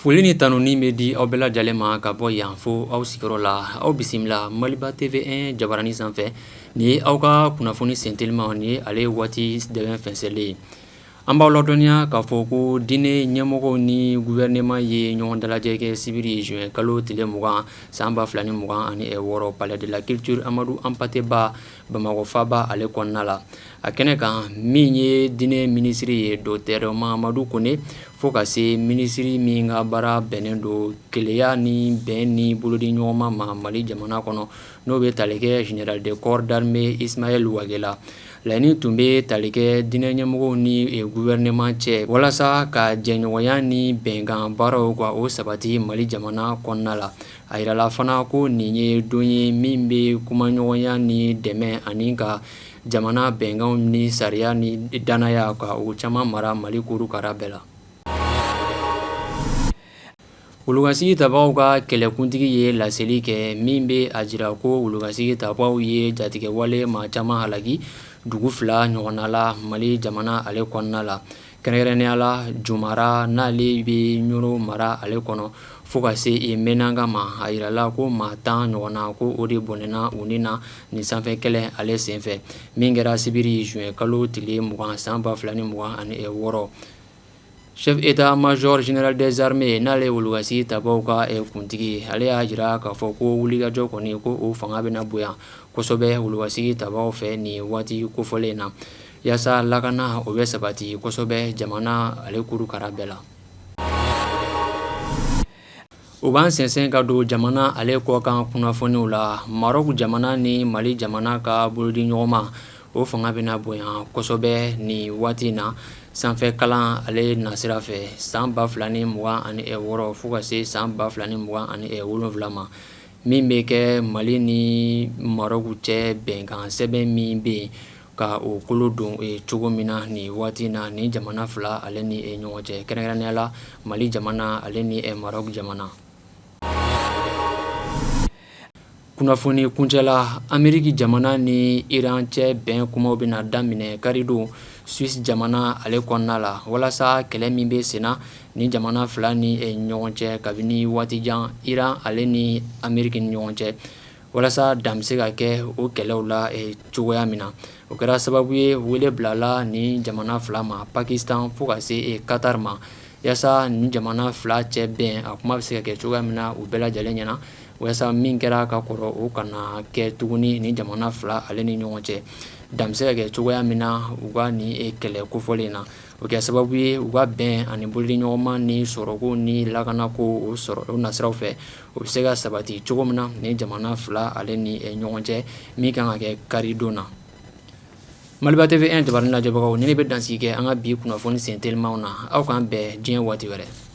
Foli ni tanuni bɛ di aw bɛɛ lajɛlen ma ka bɔ yan fo aw sigiyɔrɔ la. Aw bisimila Maliba TV1 jabaranin sanfɛ. Nin ye aw ka kunnafoni senteliman, nin ye ale waati dɛmɛ fɛnsɛlen ye. An b'aw ladɔnniya k'a fɔ ko diinɛ ɲɛmɔgɔw ni gouvernement ye ɲɔgɔn dalajɛ kɛ sibiri juin kalo tile 20 san 2026, Palais de la culture Amadu Anpate Ba, Bamakɔ faaba ale kɔnɔna la. A kɛnɛ kan, min ye diinɛ minisiri ye, Docteur Mahamadu Kone, fo ka se minisiri min ka baara bɛnnen don kelenya ni bɛn ni bolodiɲɔgɔnma ma Mali jamana kɔnɔ, n'o bɛ tali kɛ général de corps d'armée Ismaël Wagué la. Laɲini tun bɛ tali kɛ diinɛ ɲɛmɔgɔw ni gouvernement cɛ walasa ka jɛɲɔgɔnya ni bɛnkan baaraw ka o sabati Mali jamana kɔnɔna la. A jirala fana ko nin ye don ye min bɛ kumaɲɔgɔnya ni dɛmɛ ani ka jamana bɛnkanw ni sariya ni dannaya ka o caman mara Mali kurukara bɛɛ la. Wulukasigi tabagaw ka kɛlɛkuntigi ye laseli kɛ min bɛ a jira ko wulukasigi tabagaw ye jatigɛwale maa caman halaki dugu fila ɲɔgɔnna la Mali jamana ale kɔnɔna la, kɛrɛnkɛrɛnnenya la Jomara, n'ale bɛ Ɲɔrɔ mara ale kɔnɔ, fo ka se Menaka ma. A jirala ko maa 10 ɲɔgɔnna ko o de bɔnɛna u ni na nin sanfɛ kɛlɛ ale senfɛ min kɛra sibiri juin kalo tile 20 san 2026. Chef d'état-major général des armées, n'ale ye wulukasigi tabaw ka kuntigi ye, ale y'a jira k'a fɔ ko wulikajɔ kɔni ko o fanga bɛna bonya kosɛbɛ wulukasigi tabaw fɛ nin waati kofɔlen in na, yaasa lakana o bɛ sabati kosɛbɛ jamana ale kurukara bɛɛ la. O b'an sɛnsɛn ka don jamana ale kɔkan kunnafoniw la. Maroc jamana ni Mali jamana ka bolodiɲɔgɔnma o fanga bɛna bonya kosɛbɛ nin waati in na sanfɛ kalan ale nasira fɛ san 2026 fo ka se san 2027 ma, min bɛ kɛ Mali ni Maroc cɛ bɛnkan sɛbɛn min bɛ yen ka o kolo don cogo min na nin waati in na nin jamana fila ale ni ɲɔgɔn cɛ, kɛrɛnkɛrɛnnenya la Mali jamana ale ni Maroc jamana. Kunnafoni kuncɛ la, Ameriki jamana ni Iran cɛ bɛn kumaw bɛna daminɛ karidon Suisse jamana ale kɔnɔna la, walasa kɛlɛ min bɛ senna nin jamana fila ni ɲɔgɔn cɛ kabini waati jan, Iran ale ni Ameriki ni ɲɔgɔn cɛ, walasa dan bɛ se ka kɛ o kɛlɛw la cogoya min na. O kɛra sababu ye wele bilala nin jamana fila ma, Pakistan fo ka se Qatar ma, yaasa nin jamana fila cɛ bɛn a kuma bɛ se ka kɛ cogoya min na u bɛɛ lajɛlen ɲɛna, walasa min kɛra ka kɔrɔ o kana kɛ tuguni nin jamana fila ale ni ɲɔgɔn cɛ, dan bɛ se ka kɛ cogoya min na u ka nin kɛlɛ kofɔlen in na. O kɛ sababu ye u ka bɛn ani bolodiɲɔgɔnma ni sɔrɔko ni lakanako o sɔrɔ o nasiraw fɛ, o bɛ se ka sabati cogo min na nin jamana fila ale ni ɲɔgɔn cɛ, min kan ka kɛ karidon na. Maliba TV1 jabaranin lajɛbagaw, ni ne bɛ dansigi kɛ an ka bi kunnafoni sen telimanw na. Aw k'an bɛn diɲɛ waati wɛrɛ.